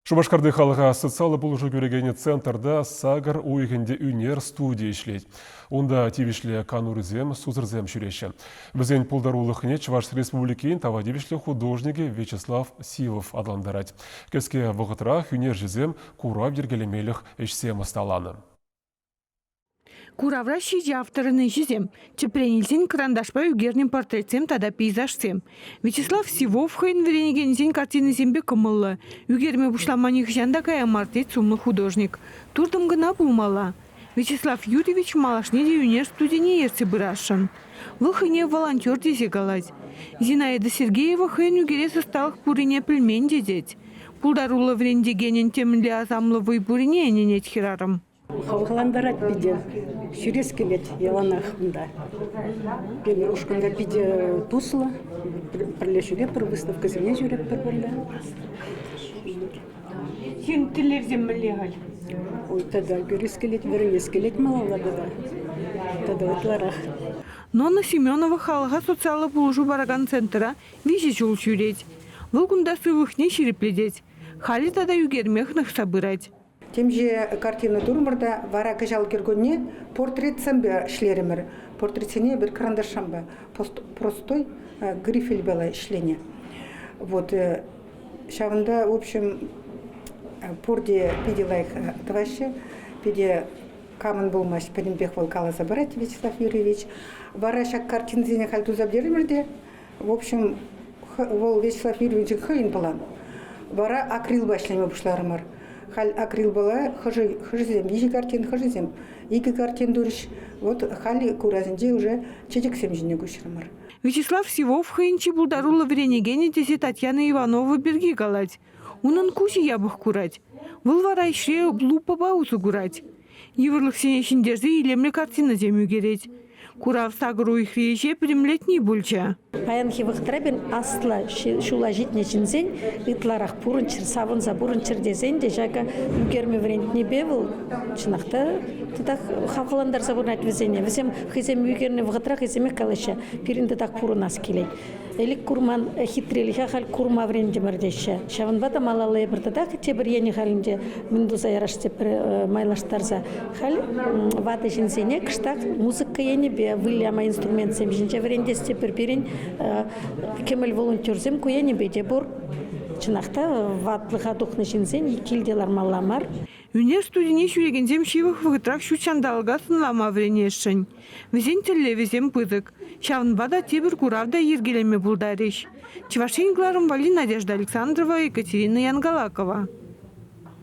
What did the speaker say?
Шупашкарти халӑха социаллӑ пулӑшу кӳрекен центрта сакӑр уйӑхӗнте ӳнер студийӗ ӗҫлет. Унта тивӗҫлӗ канурисем, сусӑрсем ҫӳреҫҫӗ. Вӗсен пултарулӑхне Чӑваш Республикин тава тивӗҫлӗ художникӗ Вячеслав Сивов аталантарать. Кӗске вӑхӑтрах ӳнерҫӗсем курав йӗркелемелӗх ӗҫсем ӑсталанӑ. Куравра ҫичӗ авторӑн ӗҫӗсем, тӗпрен илсен кӑранташпа ӳкернӗ портретсем тата пейзажсем. Вячеслав Сивов хӑйӗн вӗренекенӗсен картинисемпе кӑмӑллӑ. Ӳкерме пуҫлама нихӑҫан та кая мар тет сумлӑ художник. Туртӑм кӑна пулмалла. Вячеслав Юрьевич малашне те ӳнер студине ертсе пырасшӑн. Вӑл хӑйне волонтер тесе калать. Зинаида Сергеева хӑйӗн ӳкерес ӑсталӑх пуррине пӗлмен те тет. Пултаруллӑ вӗрентекенӗн темӗнле асамлӑ вӑй пуррине ӗненет хӗрарӑм. Хавхалантарать питӗ. Ҫӳрес килет яланах унта. Пирӗн ушкӑнта питӗ туслӑ. Пӗрле ҫӳретпӗр, выставкӑсене ҫӳретпӗр пӗрле. Сирӗн тӗллевсем мӗнле халь? Ой, тата кӳрес килет, вӗренес килет малалла тата. Тата ытларах. Нонна Семенова халӑха социаллӑ пулӑшу паракан центра виҫӗ ҫул ҫӳрет. Вӑл кунта сывлӑхне ҫирӗплетет. Халӗ тата ӳкерме хӑнӑхса пырать. Темиҫе картина турӑмӑр та вара кӑҫал кӗркунне портретсемпе ӗҫлерӗмӗр. Портретсене эпир кӑранташшампа простой грифельпе ӗҫленӗ. Вот ҫавӑнта, в общем, пурте питӗ лайӑх тӑваҫҫӗ, питӗ камӑн пулмасть, пӗтӗмпех вӑл каласа парать Вячеслав Юрьевич. Вара ҫак картинӑсене халь туса пӗтертӗмӗр те, в общем, вӑл Вячеслав Юрьевичӑн хӑйӗн план. Вара акрилпа ӗҫлеме пуҫларӑмӑр. Халь акрилпала хӑшӗсем виҫӗ картин, хӑшӗсем икӗ картин турӗҫ. Вот халь курасенче уже чечексем ҫине куҫрӑмӑр. Вячеслав Сивов хӑйӗн чи пултаруллӑ вӗренекенӗ тесе Татьяна Иванова пирки калать. Унӑн куҫӗ япӑх курать. Вӑл вара ӗҫре лупӑпа усӑ курать. Йывӑрлӑхсене ҫӗнтерсе илемлӗ картинӑсем ӳкерет. Курав сакӑр уйӑхри ӗҫе пӗтӗмлетни пулчӗ. Паянхи вӑхӑтра пирӗн аслӑ ҫула ҫитнӗ ҫынсен ытларах пурӑнччӑр, савӑнса пурӑнччӑр тесен те ҫакӑ ӳкерме вӗрентнипе вӑл чӑнах та татах хавхалантарса пырать вӗсене. Вӗсем хӑйсем ӳкернӗ вӑхӑтра хӑйсемех калаҫҫӗ, пирӗн татах пурӑнас килет. Ӗлӗк курман хитрелӗхе халь курма вӗрентӗмӗр теҫҫӗ. Ҫавӑнпа та малалла эпир татах тепӗр енӗ халӗнче мӗн туса ярас тепӗр майлаштарса. Халь ватӑ ҫынсене кӑштах музыка енӗпе выляма инструментсем ҫинче вӗрентес тепӗр пирӗн кӗмӗл волонтерсем ку енӗпе те пур. Чӑнах та ватлӑха тухнӑ ҫынсен килте лармалла мар. Ӳнер студине ҫӳрекенсем ҫывӑх вӑхӑтрах ҫут ҫанталӑка сӑнлама вӗренесшӗн. Вӗсен тӗллевӗсем пысӑк. Ҫавӑнпа та тепӗр курав та йӗркелеме пултарӗҫ. Чӑваш Ен кӑларӑм валли Надежда Александрова, Екатерина Янгалакова.